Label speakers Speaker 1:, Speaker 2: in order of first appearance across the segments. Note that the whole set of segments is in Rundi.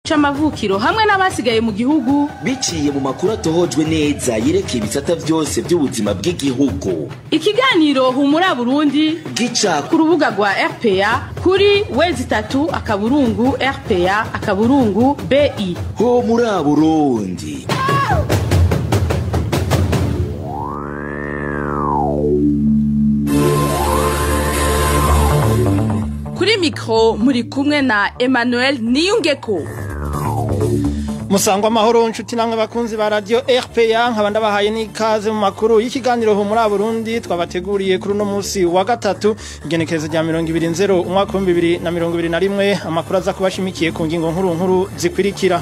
Speaker 1: C'amavukiro hamwe n'abasigaye mu gihugu
Speaker 2: biciye mu makuru atohojwe neza yerekeye ibisata vyose by'ubuzima bw'igihugu.
Speaker 1: Ikiganiro Humura Burundi
Speaker 2: gica
Speaker 1: ku rubuga rwa RPA kuri w3.rpa.bi.
Speaker 2: Humura Burundi.
Speaker 1: Kuri mikro muri kumwe na Emmanuel Niyungeko.
Speaker 3: Musangwa amahoro nshuti namwe bakunzi ba radio RPA, nkaba ndabahaye n'ikaze mu makuru y'ikiganiro Humura Burundi twabateguriye kuri uno munsi wa gatatu, igenekerezo rya 20 umwaka wa 2021. Amakuru aza kubashimikiye ku ngingo nkuru nkuru zikwirikira.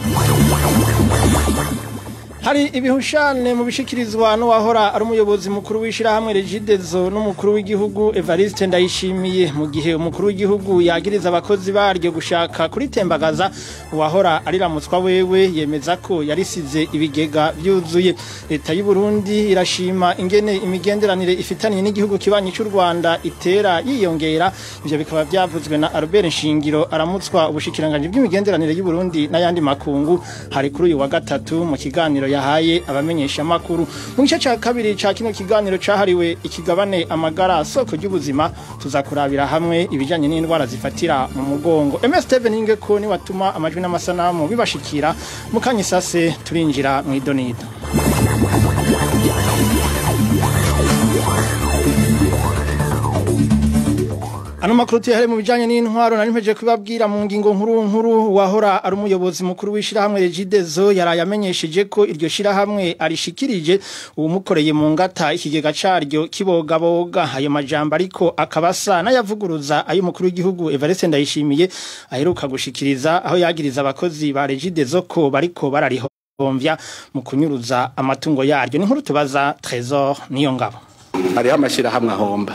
Speaker 3: Hari ibihushane mu bishikirizwa n'uwahora ari umuyobozi mukuru w'ishirahamwe Regidezo n'umukuru w'igihugu Evariste Ndayishimiye, mu gihe umukuru w'igihugu yagiriza abakozi baryo gushaka kuritembagaza, uwahora ariramutswa wewe yemeza ko yarisize ibigega byuzuye. Leta y'u Burundi irashima ingene imigenderanire ifitaniye n'igihugu kibanyi cy'u Rwanda itera yiyongera. Ivyo bikaba byavuzwe na Albert Nshingiro aramutswa ubushikiranganje bw'imigenderanire y'u Burundi n'ayandi makungu, hari kuri uyu wa gatatu mu kiganiro yahaye abamenyesha makuru. Mu gice ca kabiri ca kino kiganiro cahariwe ikigabane amagara soko ry'ubuzima, tuzakurabira hamwe ibijanye n'indwara zifatira mu mugongo. MS Steven Ingeko ni watuma amajwi n'amasanamu bibashikira. Mukanyisase turinjira mu idonido. Ano makuru tuyahere mu bijanye n'intwaro nari mpeje kubabwira mu ngingo nkuru nkuru. Wahora ari umuyobozi mukuru w'ishirahamwe Regidezo yaraye amenyesheje ko iryo shirahamwe arishikirije uwumukoreye mu ngata ikigega caryo kibogaboga. Ayo majambo ariko akabasa n'ayavuguruza ayo mukuru w'igihugu Evariste Ndayishimiye aheruka gushikiriza, aho yagiriza abakozi ba Regidezo ko bariko bararihomvya mu kunyuruza amatungo yaryo. Ni nkuru tubaza Trésor Niyongabo.
Speaker 4: Hariho amashirahamwe ahomba.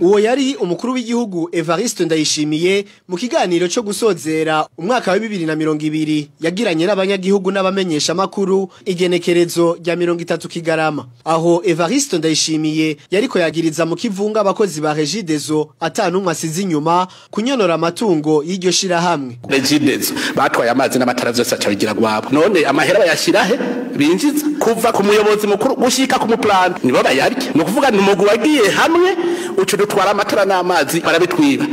Speaker 5: Uwo yari umukuru w'igihugu Evariste Ndayishimiye mu kiganiro cyo gusozera umwaka wa 2020 yagiranye n'abanyagihugu n'abamenyesha makuru igenekerezo rya 30 Kigarama, aho Evariste Ndayishimiye yariko yagiriza mu kivunga abakozi ba Regidezo atanumwe asize inyuma kunyonora amatungo y'iryo shirahamwe.
Speaker 4: Regidezo batwaye amazi n'amatara vyose acabigira gwabo, none amahera bayashirahe binjiza kuva ku muyobozi mukuru gushika ku muplan nibo bayarya. No kuvuga ni wagiye hamwe ucu dutwara amatara n'amazi barabitwiba.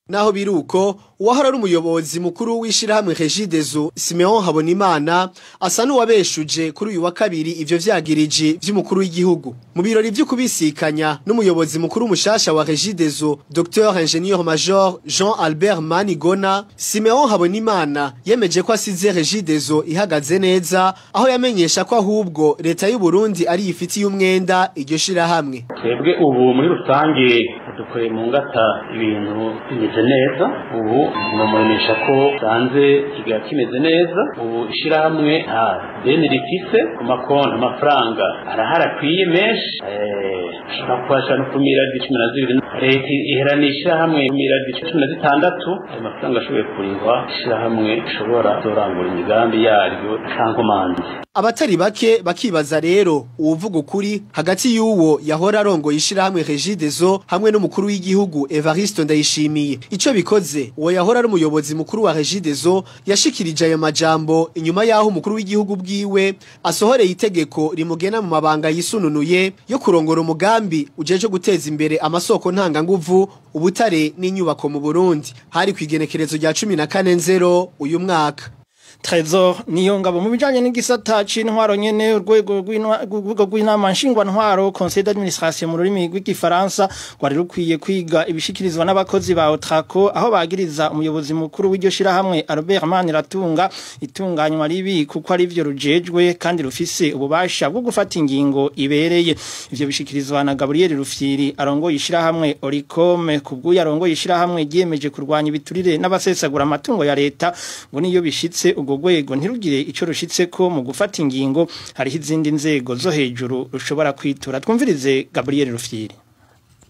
Speaker 5: Naho biruko uwahora ari umuyobozi mukuru w'ishirahamwe Regidezo Simeon Habonimana asa n'uwabeshuje kuri uyu wa kabiri ivyo vyagirije vy'umukuru w'igihugu. Mu birori vyo kubisikanya n'umuyobozi mukuru mushasha wa Regidezo Dr Ingénieur Major Jean Albert Manigona, Simeon Habonimana yemeje ko asize Regidezo ihagaze neza, aho yamenyesha ko ahubwo leta y'u Burundi ari ifitiye umwenda iryo shirahamwe.
Speaker 6: Twebwe ubu muri rusange dukoreye mu ngata ibintu bimeze neza, ubu mumumenyesha ko sanze kiga kimeze neza. Ubu ishirahamwe nta deni rifise ku makonti, amafaranga arahara akwiye menshi, ashobora kubasha no ku miliyaridi 12. Leta iheranisha hamwe miliyaridi 16, ayo mafaranga ashoboye kurihwa ishirahamwe ishobora kurangura imigambi yaryo ntankomanzi.
Speaker 5: Abatari bake bakibaza rero uwuvuga ukuri hagati y'uwo yahora arongoye ishirahamwe Regidezo hamwe n'umukuru w'igihugu Evariste Ndayishimiye. Ico bikoze uwo yahora ari umuyobozi mukuru wa Regidezo yashikirije ayo majambo inyuma yaho umukuru w'igihugu bwiwe asohoreye itegeko rimugena mu mabanga yisununuye yo kurongora umugambi ujeje guteza imbere amasoko ntanganguvu, ubutare n'inyubako mu Burundi. Hari kwigenekerezo rya 14 uyu mwaka.
Speaker 3: Trésor Niyongabo. Mu bijanye n'igisata c'intwaro nyene, urwego rw'inama nshingwantwaro Conseil d'administration mu rurimi rw'igifaransa rwari rukwiye kwiga ibishikirizwa n'abakozi ba Otraco, aho bagiriza umuyobozi mukuru w'iryo shirahamwe Albert Maniratunga itunganywa ribi kuko ari vyo rujejwe kandi rufise ububasha bwo gufata ingingo ibereye. Ivyo bishikirizwa na Gabriel Rufyiri arongoye ishirahamwe Oricome. Kubw'uyu arongoye ishirahamwe ryiyemeje kurwanya ibiturire n'abasesagura amatungo ya leta, ngo niyo bishitse urwo rwego ntirugire ico rushitseko mu gufata ingingo, hariho izindi nzego zo hejuru rushobora kwitura. Twumvirize Gabriel Rufyiri.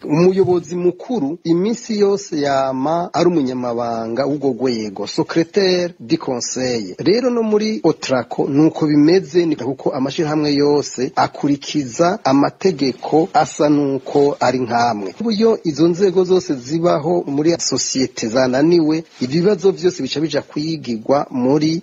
Speaker 7: Umuyobozi mukuru iminsi yose yama ari umunyamabanga w'urwo rwego, secrétaire du conseil. Rero no muri Otraco nuko bimeze, ni kuko amashirahamwe yose akurikiza amategeko asa nuko ari nkamwe. Uburyo izo nzego zose zibaho muri société zananiwe, ibibazo vyose bica bija kwigirwa muri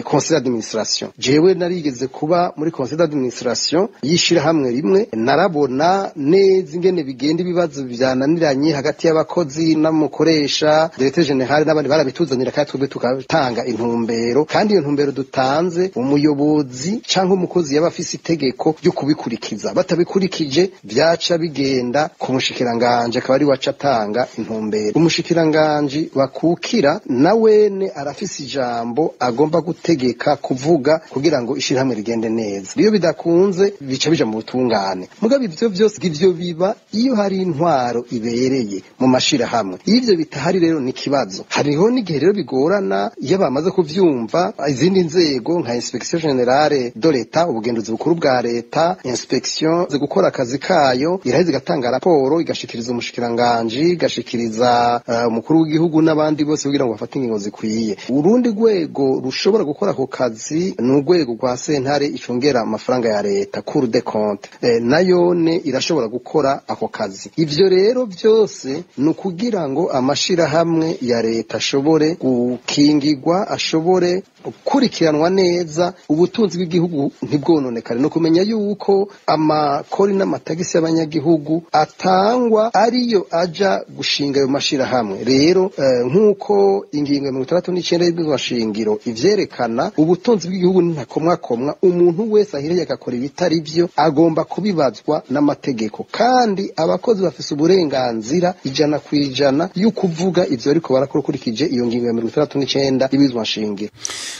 Speaker 7: conseil d'administration. Jewe narigeze kuba muri conseil d'administration y'ishirahamwe rimwe, narabona neza ingene bigenda ibibazo byananiranye hagati y'abakozi n'amukoresha, directeur général n'abandi barabituzanira, kandi twebwe tukatanga intumbero, kandi iyo ntumbero dutanze umuyobozi canke umukozi yaba afise itegeko ryo kubikurikiza. Batabikurikije vyaca bigenda ku mushikiranganje, akaba ari waca atanga intumbero. Umushikiranganje bakukira na wene arafise ijambo agomba gutegeka kuvuga kugira ngo ishirahamwe rigende neza. Iyo bidakunze bica bija mu butungane. Mugabo ivyo vyose ivyo biba iyo hari intwaro ibereye mu mashirahamwe. Iyo ivyo bitahari rero ni kibazo. Hariho n'igihe rero bigorana iyo bamaze kuvyumva izindi nzego nka inspection générale de l'État, ubugenduzi bukuru bwa leta, inspection ze gukora akazi kayo, iraheze igatanga raporo, igashikiriza umushikiranganje, igashikiriza umukuru w'igihugu n'abandi bose kugira ngo bafate ingingo zikwiye. Urundi rwego rushobora gukora ako kazi ni urwego rwa sentare icungera amafaranga ya leta, Cour des comptes, nayone irashobora gukora ako kazi. Ivyo rero byose ni ukugira ngo amashirahamwe ya leta ashobore gukingirwa, ashobore gukurikiranwa neza, ubutunzi bw'igihugu ntibwononekare, no kumenya yuko amakori n'amatagisi y'abanyagihugu atangwa ariyo aja gushinga ayo mashirahamwe. Rero nk'uko ingingo ya 69 y'ibwirizwa shingiro ivyerekana, ubutunzi bw'igihugu ntakomwakomwa. Umuntu wese ahireye agakora ibitari vyo agomba kubibazwa n'amategeko, kandi abakozi bafise uburenganzira 100% yo kuvuga ivyo ariko barakora ukurikije iyo ngingo ya 69 y'ibwirizwa shingiro.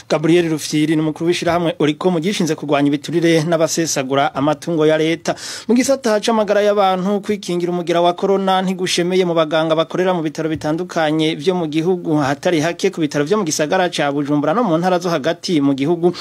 Speaker 3: Gabriel Rufyiri ni umukuru w'ishirahamwe Oricom gishinze kurwanya ibiturire n'abasesagura amatungo ya leta. Mu gisata c'amagara y'abantu, kwikingira umugira wa corona ntigushemeye mu baganga bakorera mu bitaro bitandukanye vyo mu gihugu. Hatari hake ku bitaro vyo mu gisagara ca Bujumbura no mu ntara zo hagati mu gihugu,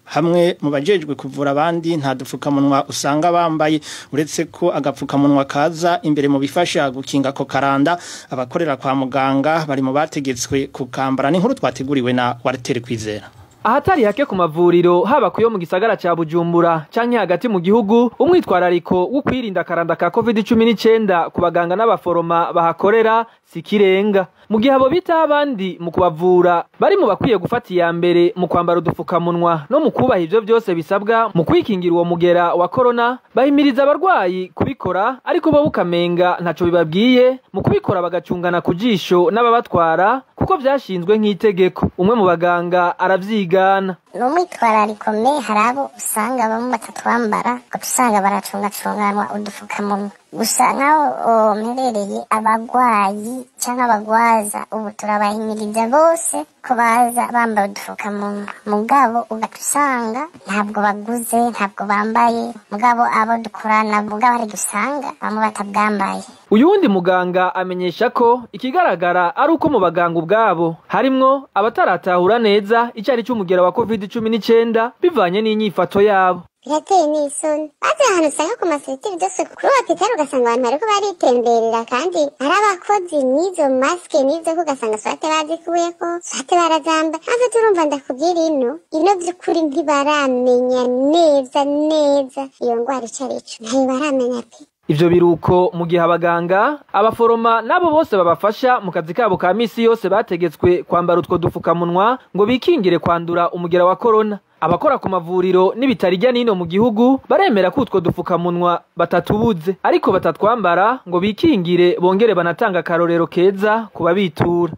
Speaker 3: hamwe mu bajejwe kuvura abandi nta dupfukamunwa usanga bambaye, uretse ko agapfukamunwa kaza imbere mu bifasha gukinga ko karanda. Abakorera kwa muganga bari mu bategetswe kukambara. N'inkuru twateguriwe na Walter Kwizera.
Speaker 8: Ahatari hake ku mavuriro, haba kuyo mu gisagara ca Bujumbura canke hagati mu gihugu, umwitwarariko wo kwirinda karanda ka COVID-19 ku baganga n'abaforoma bahakorera sikirenga. Mu gihe abo bita abandi mu kubavura bari mu bakwiye gufata iya mbere mu kwambara udufukamunwa no mu kubaha ivyo byose bisabwa mu kwikingira uwo mugera wa corona, bahimiriza abarwayi kubikora, ariko bo bukamenga ntaco bibabwiye mu kubikora, bagacungana ku jisho n'ababatwara kuko vyashinzwe nk'itegeko. Umwe mu baganga aravyigana.
Speaker 9: Ni umwitwarariko me hari abo usanga bamwe batatwambara, ugaca usanga baracungacunganwa udufukamunwa. Gusa nk'aho mperereye, abagwayi cyangwa abagwaza ubu turabahimiriza bose ko baza bambaye udufukamunwa, mugabo ugaca usanga ntabwo baguze, ntabwo bambaye. Mugabo abo dukorana, mugabo hari dusanga bamwe batabwambaye.
Speaker 8: Uyu wundi muganga amenyesha ko ikigaragara ari uko mu baganga ubwabo harimwo abataratahura neza icari c'umugera wa COVID-19 bivanye n'inyifato yabo.
Speaker 9: Birateye n'isoni bazi ahantu usanga ku maserivisi byose kuri hôpital, ugasanga abantu bariko baritemberera kandi ari abakozi, n'izo masques n'izo ko ugasanga soit bazikuyeko, soit barazamba. Ave turumva ndakubwira, ino vy'ukuri ntibaramenya neza neza iyo ngwara ico arico, ntayo baramenya pe.
Speaker 8: Ivyo biruko mu gihe abaganga, abaforoma nabo bose babafasha mu kazi kabo ka misi yose bategetswe kwambara utwo dufukamunwa ngo bikingire kwandura umugera wa corona. Abakora ku mavuriro n'ibitaro irya nino mu gihugu baremera ko utwo dufukamunwa batatubuze, ariko batatwambara ngo bikingire bongere banatanga akarorero keza ku babitura.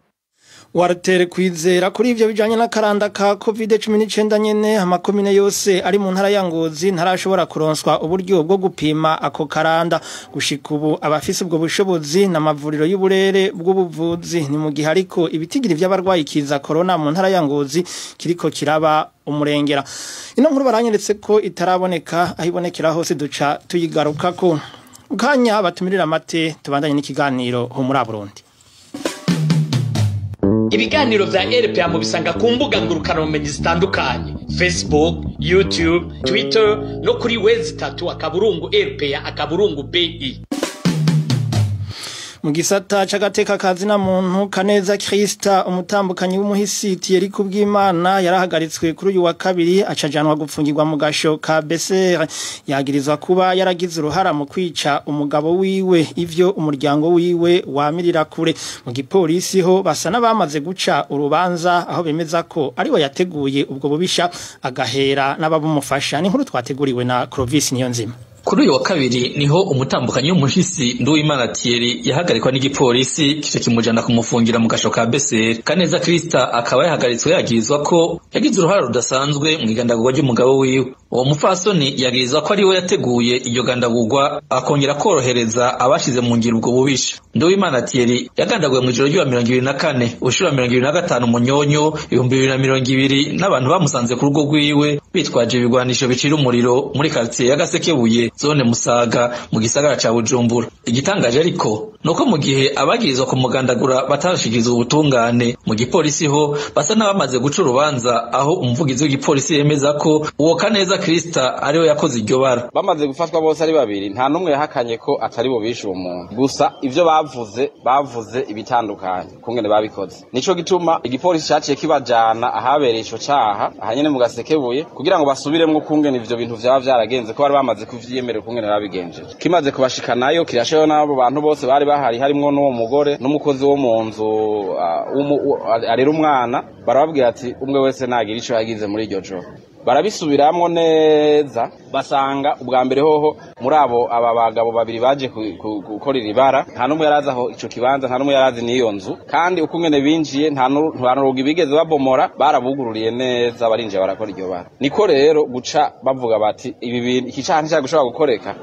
Speaker 3: Walter Kwizera. Kuri ivyo bijanye n'akaranda ka COVID-19 nyene, amakomine yose ari mu ntara ya Ngozi ntarashobora kuronswa uburyo bwo gupima ako karanda. Gushika ubu abafise ubwo bushobozi n'amavuriro y'uburere bw'ubuvuzi. Ni mu gihe ariko ibitigiri vy'abarwayi kiza corona mu ntara ya Ngozi kiriko kiraba umurengera. Ino nkuru baranyeretse ko itaraboneka, aho ibonekera hose duca tuyigarukako. Ukanya batumirira amate, tubandanye n'ikiganiro ho muri Burundi.
Speaker 10: Ibiganiro vya RPA mubisanga ku mbuga ngurukanabumenyi zitandukanye: Facebook, YouTube, Twitter no kuri www.rpa.bi.
Speaker 3: Mu gisata c'agateka kazina muntu, Kaneza Krista, umutambukanyi w'umuhisi Thierry Kubwimana, yarahagaritswe kuri uyu wa kabiri acajanwa gupfungirwa mu gasho ka BCR. Yagirizwa kuba yaragize uruhara mu kwica umugabo wiwe, ivyo umuryango wiwe wamirira kure. Mu gipolisi ho basa n'abamaze guca urubanza, aho bemeza ko ariwe yateguye ubwo bubisha agahera n'ababumufasha. Ni inkuru twateguriwe na Clovis Niyonzima.
Speaker 11: Kuri uyu wa kabiri niho umutambukanyi w'umuhisi Nduwimana Thierry yahagarikwa n'igipolisi kica kimujana kumufungira mu gasho ka BCR. Kaneza Krista akaba yahagaritswe yagirizwa ko yagize uruhara rudasanzwe mu igandagurwa ry'umugabo wiwe. Uwo mupfasoni yagirizwa ko ari we yateguye iryo gandagurwa akongera korohereza abashize mu ngiro ubwo bubisha. Nduwimana Thierry yagandaguwe mu ijoro ry'uwa 24 ushura 25 Munyonyo 2020 n'abantu bamusanze ku rugo rwiwe bitwaje ibigwanisho bicira umuriro muri quartier ya Gasekebuye, zone Musaga, mu gisagara ca Bujumbura. Igitangaje ariko nuko mu gihe abagirizwa kumugandagura batarashikirizwa ubutungane, mu gipolisi ho basa n'abamaze guca urubanza, aho umuvugizi w'igipolisi yemeza ko uwo Kaneza Krista ariwe yakoze iryo bara.
Speaker 12: Bamaze gufatwa bose ari babiri, nta n'umwe yahakanye ko atari bo bishe uwo muntu. Gusa ivyo bavuze ibitandukanye kungene babikoze. Nico gituma igipolisi caciye kibajana ahabereye ico caha, ahanyene mu Gasekebuye, kugira ngo basubiremwo kungene ivyo bintu vyaba vyaragenze, ko bari bamaze kuvyiyemerera kungene babigenjeje. Kimaze kubashikanayo kirashayo n'abo bantu bose bari bahari, harimwo n'uwo mugore n'umukozi wo mu nzu arera umwana. Barababwira ati umwe wese nagira ico yagize muri iryo joro. Barabisubiramwo neza, basanga ubwa mbere hoho muri abo aba bagabo babiri baje gukora ibara nta n'umwe yarazi aho ico kibanza, nta n'umwe yarazi n'iyo nzu. Kandi uko ngene binjiye nta n'urugi bigeze babomora, barabugururiye neza barinjiye barakora iryo bara. Niko rero guca bavuga bati ibi bintu, iki caha nticari gushobora gukoreka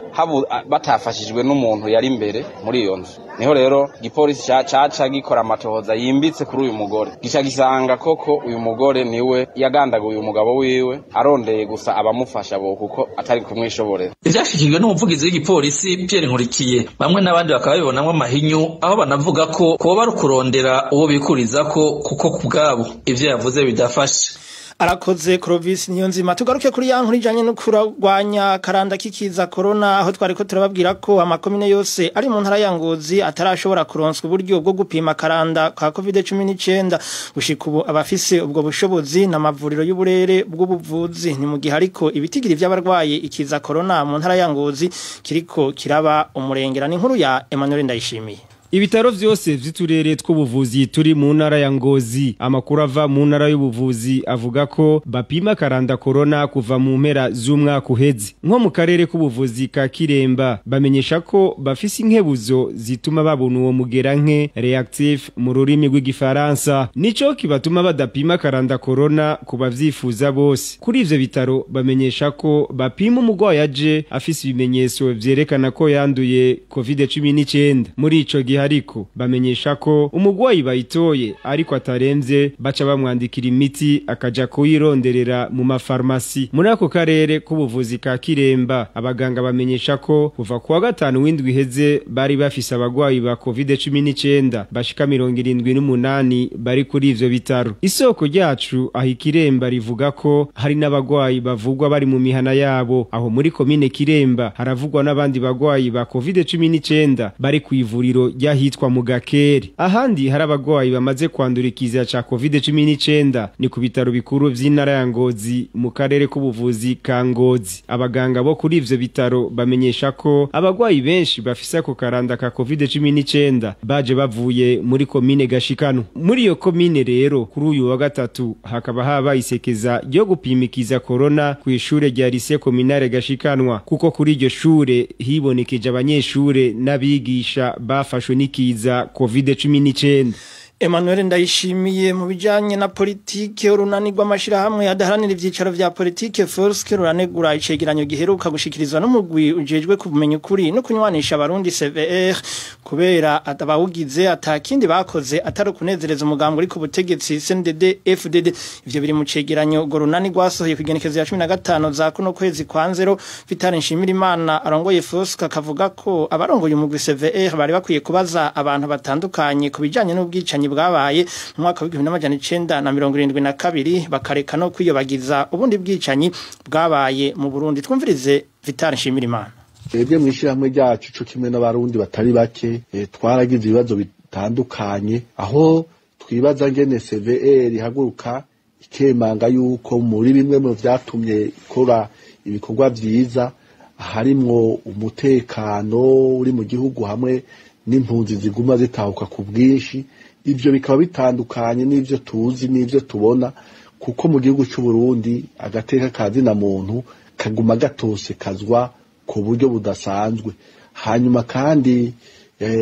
Speaker 12: batafashijwe n'umuntu yari imbere muri iyo nzu. Niho rero igipolisi caca gikora amatohoza yimbitse kuri uyu mugore, gica gisanga koko uyu mugore niwe yagandaguye umugabo wiwe, arondeye gusa abamufasha bo kuko atari kumwishoborera.
Speaker 11: Ivyashikirijwe n'umuvugizi w'igipolisi Pierre Nkurikiye, bamwe n'abandi bakaba babibonamwo amahinyu, aho banavuga ko kuba bari kurondera uwo bikuriza ko kuko kubwabo ivyo yavuze bidafashe.
Speaker 3: Arakoze Clovis Niyonzima. Tugaruke kuri ya nkuru ijanye no kurwanya karanda kikiza corona, aho twariko turababwira ko amakomine yose ari mu ntara ya Ngozi atarashobora kuronswa uburyo bwo gupima karanda ka COVID-19. Gushika ubu abafise ubwo bushobozi n'amavuriro y'uburere bw'ubuvuzi. Ni mu gihe ariko ibitigiri vy'abarwaye ikiza corona mu ntara ya Ngozi kiriko kiraba umurengera. Ni inkuru ya Emmanuel Ndayishimiye.
Speaker 13: Ibitaro vyose vy'uturere tw'ubuvuzi turi mu ntara ya Ngozi, amakuru ava mu ntara y'ubuvuzi avuga ko bapima karanda corona kuva mu mpera z'umwaka uheze. Nko mu karere k'ubuvuzi ka Kiremba bamenyesha ko bafise inkebuzo zituma babona uwo mugera nke reactif mu rurimi rw'igifaransa, nico kibatuma badapima karanda corona ku bavyifuza bose. Kuri ivyo bitaro bamenyesha ko bapima umugwayi aje afise ibimenyetso vyerekana ko yanduye COVID-19. Muri ico gihe ariko bamenyesha ko umugwayi bayitoye ariko ataremvye baca bamwandikira imiti akaja kuyironderera mu mafarmasi. Muri ako karere k'ubuvuzi ka Kiremba abaganga bamenyesha ko kuva kuwa gatanu w'indwi iheze bari bafise abagwayi ba COVID-19 bashika 78 bari kuri ivyo bitaro. Isoko ryacu aho Kiremba rivuga ko hari n'abagwayi bavugwa bari mu mihana yabo. Aho muri komine Kiremba haravugwa n'abandi bagwayi ba COVID-19 bari ku ivuriro ryahitwa mu Gakeri. Ahandi hari abagwayi bamaze kwandura ikiza ca COVID-19 ni ku bitaro bikuru vy'intara ya Ngozi mu karere k'ubuvuzi ka Ngozi. Abaganga bo kuri ivyo bitaro bamenyesha ko abagwayi benshi bafise ako karanda ka COVID-19 baje bavuye muri komine Gashikano. Muri iyo komine rero kuri uyu wa gatatu hakaba haba isekeza ryo gupimikiza corona ku ishure rya Lycée Communale Gashikanwa, kuko kuri iryo shure hibonekeje abanyeshure n'abigisha bafashwe n'ikiza COVID-19.
Speaker 3: Emmanuel Ndayishimiye. Mu bijanye na politike, urunani rw'amashirahamwe adaharanira ivyicaro vya politike Forske ruranegura icegeranyo giheruka gushikirizwa n'umugwi ujejwe kumenya ukuri no kunywanisha abarundi CVR, kubera atabawugize atakindi bakoze atari kunezereza umugambi uri ku butegetsi CNDD FDD. Ivyo biri mu cegeranyo urwo runani rwasohoye ku igenekerezo ya 15 za kuno kwezi kwa nzero. Vital Nshimirimana arongoye Forske akavuga ko abarongoye umugwi CVR bari bakwiye kubaza abantu batandukanye ku bijanye n'ubwicanyi bwabaye mu mwaka w'1972, bakareka no kwiyobagiza ubundi bwicanyi bwabaye mu Burundi. Twumvirize Vital Nshimirimana.
Speaker 14: Twebwe mw'ishirahamwe ryacu co kimwe n'abarundi batari bake, twaragize ibibazo bitandukanye aho twibaza ngene CVR ihaguruka ikemanga yuko muri bimwe mu vyatumye ikora ibikorwa vyiza harimwo umutekano uri mu gihugu hamwe n'impunzi ziguma zitahuka ku bwinshi. Ivyo bikaba bitandukanye n'ivyo tuzi n'ivyo tubona, kuko mu gihugu c'u Burundi agateka kazina muntu kaguma gatosekazwa ku buryo budasanzwe. Hanyuma kandi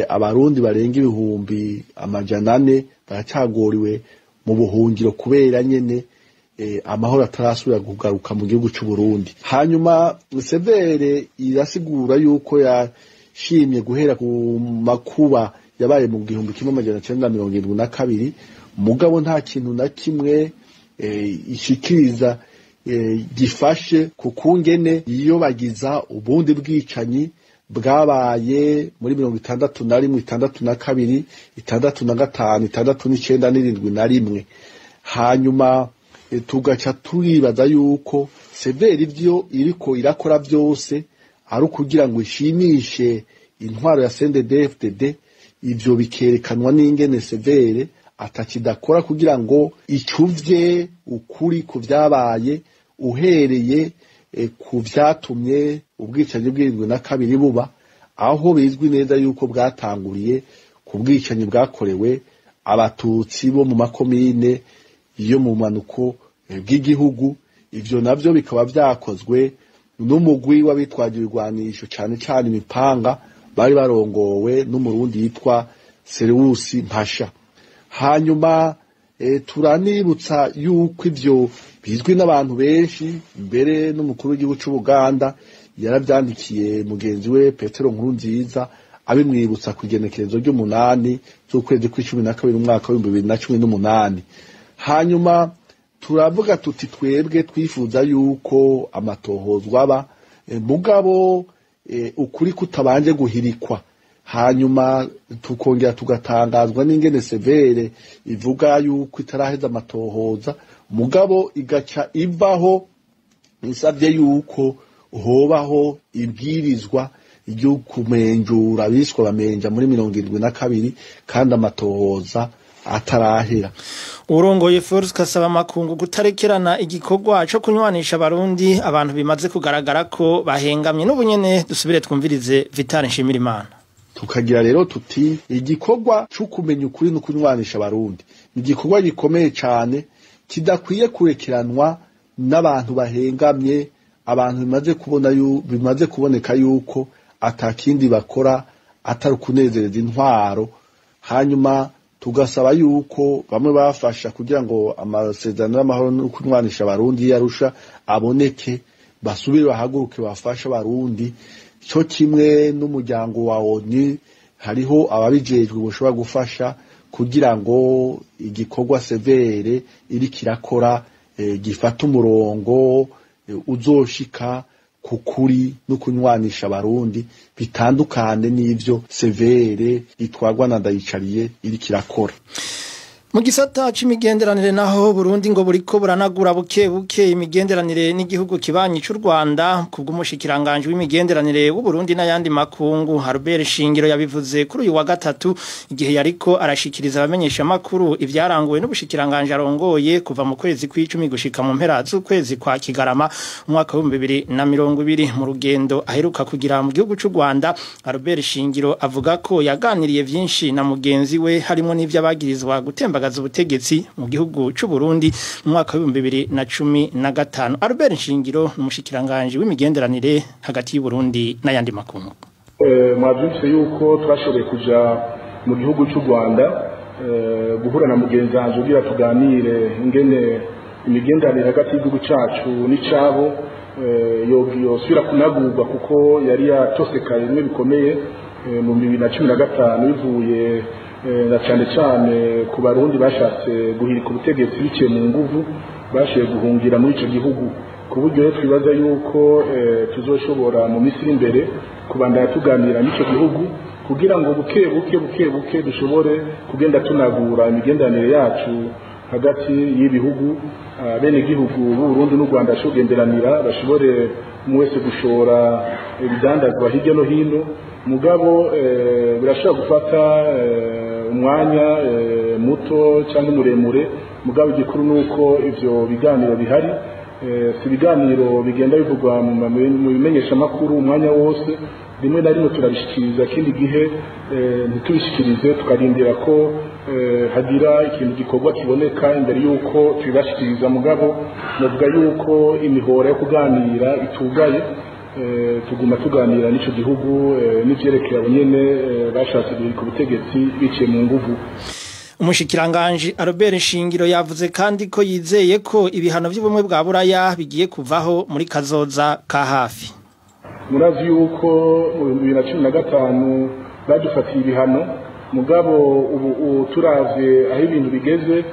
Speaker 14: abarundi barenga 400,000 baracagoriwe mu buhungiro kubera nyene amahoro atarasubira kugaruka mu gihugu c'u Burundi. Hanyuma CVR irasigura yuko yashimye guhera ku makuba yabaye mu 1972, mugabo nta kintu na kimwe ishikiriza gifashe ku kungene yiyobagiza ubundi bwicanyi bwabaye muri 61, 62, 65, 69 71. Hanyuma tugaca turibaza yuko CVR ivyo iriko irakora vyose ari ukugira ngo ishimishe intwaro ya CNDD-FDD. Ivyo bikerekanwa n'ingene CVR atakidakora kugira ngo icuvye ukuri ku vyabaye, uhereye ku vyatumye ubwicanyi bw'irindwi na kabiri buba, aho bizwi neza yuko bwatanguriye ku bwicanyi bwakorewe abatutsi bo mu makomine yo mu manuko bw'igihugu. Ivyo navyo bikaba vyakozwe n'umugwi w'abitwaje ibigwanisho cane cane imipanga bari barongowe n'umurundi yitwa Serewusi Mpasha. Hanyuma turanibutsa yuko ivyo bizwi n'abantu benshi, mbere n'umukuru w'igihugu c'u Buganda yaravyandikiye mugenzi we Petero Nkurunziza abimwibutsa ku igenekerezo ry'umunani z'ukwezi kw'icumi na kabiri umwaka w'ibihumbi bibiri na cumi n'umunani. Hanyuma turavuga tuti twebwe twifuza yuko amatohozwa aba, mugabo ukuri kutabanje guhirikwa. Hanyuma tukongera tugatangazwa n'ingene CVR ivuga yuko itaraheza amatohoza, mugabo igaca ivaho isavye yuko hobaho ibwirizwa ryo kumenjura abiswa bamenja muri 72 kandi amatohoza atarahera.
Speaker 3: Urongoye Force kasaba makungu gutarekerana igikorwa cyo kunywanisha abarundi abantu bimaze kugaragara ko bahengamye. N'ubunyene dusubire twumvirize Vital Nshimirimana.
Speaker 14: Tukagira rero tuti igikorwa cyo kumenya ukuri no kunywanisha abarundi ni igikorwa gikomeye cyane kidakwiye kurekeranwa n'abantu bahengamye, abantu bimaze kuboneka yuko atakindi bakora atari kunezereza intwaro. Hanyuma tugasaba yuko bamwe bafasha kugira ngo amasezerano y'amahoro no kunywanisha abarundi yarusha aboneke, basubire bahaguruke bafasha abarundi cyo kimwe n'umuryango wa ONU. Hariho ababijejwe boshobora gufasha kugira ngo igikorwa CVR iri kirakora gifata umurongo uzoshika kukuri no kunywanisha abarundi, bitandukane n'ivyo CVR itwagwa na Ndayicariye iri kirakora.
Speaker 3: Mu gisata c'imigenderanire naho Burundi ngo buriko buranagura buke buke imigenderanire n'igihugu kibanyi c'u Rwanda. Kubw'umushikiranganje w'imigenderanire w'u Burundi n'ayandi makungu Albert Shingiro yabivuze kuri uyu wa gatatu igihe yariko arashikiriza abamenyesha makuru ivyaranguwe n'ubushikiranganje arongoye kuva mu kwezi kw'icumi gushika mu mpera z'ukwezi kwa Kigarama umwaka wa 2020. Mu rugendo aheruka kugira mu gihugu c'u Rwanda, Albert Shingiro avuga ko yaganiriye vyinshi na mugenzi we harimo n'ivyabagirizwa gutembagaza ubutegetsi mu gihugu c'u Burundi mu mwaka wa 2015. Albert Nshingiro n'umushikiranganje w'imigenderanire hagati y'u Burundi n'ayandi makungu.
Speaker 15: Mwavyumvise yuko twashoboye kuja mu gihugu c'u Rwanda guhura na mugenzi wanje kugira tuganire ingene imigenderanire hagati y'igihugu cacu n'icabo yosubira kunagurwa, kuko yari yatosekaye bimwe bikomeye mu 2015 bivuye na cyane cyane ku barundi bashatse guhirika ubutegetsi biciye mu nguvu, bashoboye guhungira muri ico gihugu. Ku buryo rero twibaza yuko tuzoshobora mu minsi iri imbere kubandanya tuganira n'ico gihugu kugira ngo buke buke buke buke dushobore kugenda tunagura imigenderanire yacu hagati y'ibihugu, bene gihugu b'u Burundi n'u Rwanda bashogenderanira, bashobore umwe wese gushora ibidandazwa hirya no hino. Mugabo birashobora gufata umwanya muto cyangwa muremure, mugabo igikuru nuko ivyo biganiro bihari. Si ibiganiro bigenda bivugwa mu bimenyeshamakuru umwanya wose, rimwe na rimwe turabishikiriza, kindi gihe ntitubishikirize, tukarindira ko hagira ikintu gikorwa kiboneka imbere yuko tubibashikiriza. Mugabo navuga yuko imihora yo kuganira itugaye, tuguma tuganira n'ico gihugu n'ivyerekeye abo nyene bashatse guhirika ubutegetsi biciye mu nguvu.
Speaker 3: Umushikiranganji Albert Shingiro yavuze kandi ko yizeye ko ibihano by'ubumwe bwa Buraya bigiye kuvaho muri kazoza ka hafi.
Speaker 15: Murazi yuko mu 2015 badufatiye ibihano, mugabo ubu turavye aho ibintu bigeze,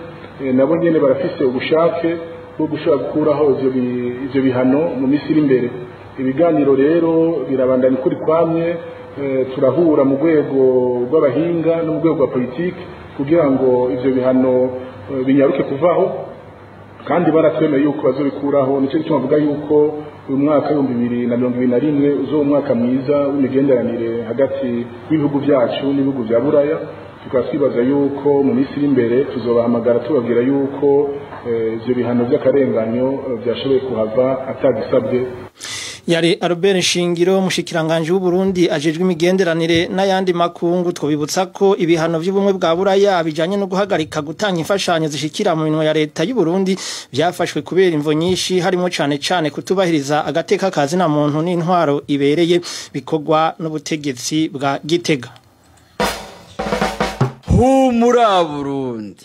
Speaker 15: nabo nyene barafise ubushake bwo gushobora gukuraho ivyo bihano mu minsi iri imbere. Ibiganiro rero birabandanya ukuri kwamye, turahura mu rwego rw'abahinga no mu rwego rwa politiki kugira ngo ivyo bihano binyaruke kuvaho, kandi baratwemeye yuko bazobikuraho. Nico gituma bavuga yuko uyu mwaka 2021 uzoba umwaka mwiza w'imigenderanire hagati y'ibihugu byacu n'ibihugu vya Buraya. Tukaba twibaza yuko mu minsi iri imbere tuzobahamagara tubabwira yuko ivyo bihano vy'akarenganyo vyashoboye kuhava atagisabwe.
Speaker 3: Yari Albert Shingiro, mushikiranganje w'u Burundi ajejwe imigenderanire n'ayandi makungu. Twobibutsa ko ibihano by'ubumwe bwa Buraya bijanye no guhagarika gutanga imfashanyo zishikira mu minwe ya leta y'u Burundi byafashwe kubera imvo nyinshi, harimo cane cane kutubahiriza agateka kazi na muntu n'intwaro ibereye bikorwa n'ubutegetsi bwa Gitega.
Speaker 16: Humura Burundi.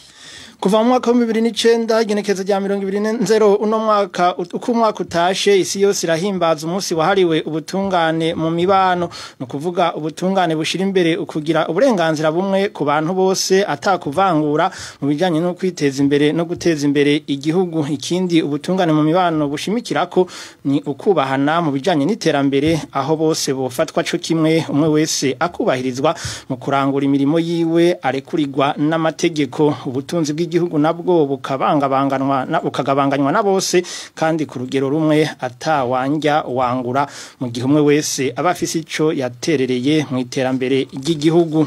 Speaker 3: Kuva mu mwaka wa 2009 igenekezo rya 2020 uno mwaka uko umwaka utashe, isi yose irahimbaza umunsi wahariwe ubutungane mu mibano, no kuvuga ubutungane bushira imbere ukugira uburenganzira bumwe ku bantu bose atakuvangura mu bijanye no kwiteza imbere no guteza imbere igihugu. Ikindi ubutungane mu mibano bushimikirako ni ukubahana mu bijanye n'iterambere, aho bose bofatwa co kimwe, umwe wese akubahirizwa mu kurangura imirimo yiwe arekurirwa n'amategeko. Ubutunzi bw'igihugu nabwo bukagabanganywa na bose kandi ku rugero rumwe atawanja wangura, mu gihe umwe wese aba afise ico yaterereye mu iterambere ry'igihugu.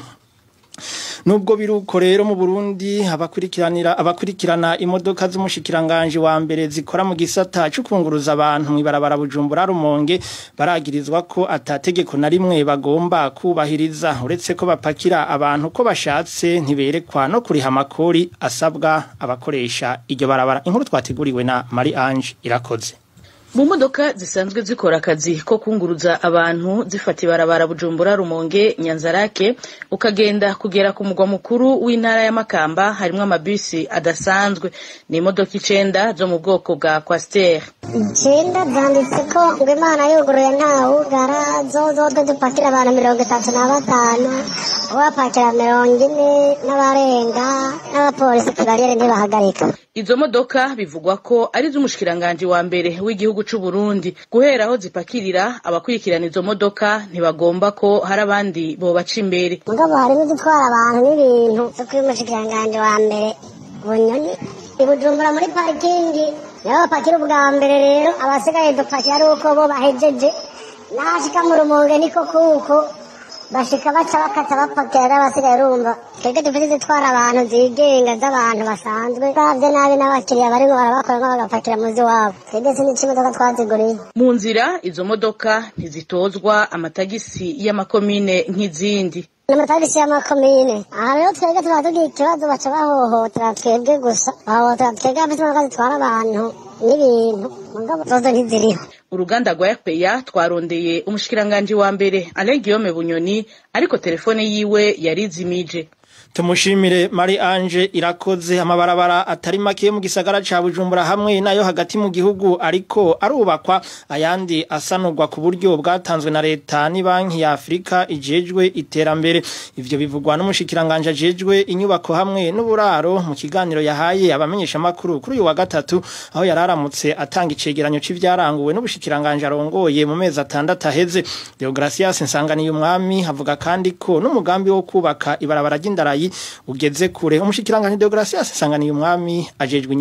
Speaker 3: Nubwo biruko rero mu Burundi abakurikirana imodoka z'umushikiranganje wa mbere zikora mu gisata cy'ukunguruza abantu mwibarabara Bujumbura Rumonge baragirizwa ko atategeko na rimwe bagomba kubahiriza, uretse ko bapakira abantu ko bashatse ntiberekwa no kuriha amakori asabwa abakoresha iryo barabara. Inkuru twateguriwe na Marie Ange Irakoze.
Speaker 17: Mu modoka zisanzwe zikora akazi ko kunguruza abantu zifata ibarabara Bujumbura Rumonge Nyanzarake ukagenda kugera ku mugwa mukuru w'intara ya Makamba, harimwo amabisi adasanzwe. Ni imodoka 9 zo mu bwoko bwa Coaster.
Speaker 9: 9 zanditse ko ngo Imana yuguruye nta wugara, zo dupakira abantu 35, uwapakira 40 n'abarenga, n'abapolisi bariyeri ntibahagarika.
Speaker 17: Izo modoka bivugwa ko ari z'umushikiranganje wa mbere w'igihugu c'u Burundi. Guhera aho zipakirira, abakurikirana izo modoka ntibagomba ko hari abandi bobaca imbere.
Speaker 9: Mugabo hari n'izitwara abantu n'ibintu zo kuri umushikiranganje wa mbere Bunyoni i Bujumbura muri parikingi, niho bapakira ubwa mbere. Rero abasigaye dupakira ari uko bo bahejeje, n'ahashika mu Rumonge niko kuko bashika baca bakata bapakira n'abasigaye. Urumva twebwe dufite izitwara abantu zigenga z'abantu basanzwe, baravye nabi n'abakiriya barimo barabakoramwo bagapakira muzi wabo. Twebwe sinico imodoka twaziguriye.
Speaker 17: Mu nzira izo modoka ntizitozwa amatagisi y'amakomine nk'izindi.
Speaker 9: N'amatagisi y'amakomine aha rero twebwe tuba tugira ikibazo, baca bahohotera twebwe gusa, bahohotera twebwe abafite imodoka zitwara abantu n'ibintu, mugabo zozo ntiziriho.
Speaker 17: Uruganda rwa RPA twarondeye umushikiranganje wa mbere Alain Guillaume Bunyoni, ariko telefone yiwe yarizimije.
Speaker 3: Tumushimire Marie Ange Irakoze. Amabarabara atari make mu gisagara ca Bujumbura hamwe nayo hagati mu gihugu ariko arubakwa, ayandi asanurwa ku buryo bwatanzwe na leta ni banki ya Afrika ijejwe iterambere. Ivyo bivugwa n'umushikiranganje ajejwe inyubako hamwe n'uburaro mu kiganiro yahaye abamenyesha makuru kuri uyu wa gatatu, aho yararamutse atanga icegeranyo c'ivyaranguwe n'ubushikiranganje arongoye mu mezi 6 aheze. Deogracias Nsanganiye Umwami avuga kandi ko n'umugambi wo kubaka ibarabara ry'indarayi w'indarayi ugeze kure. Umushikiranganje Deogratias Sanganiye Umwami ajejwe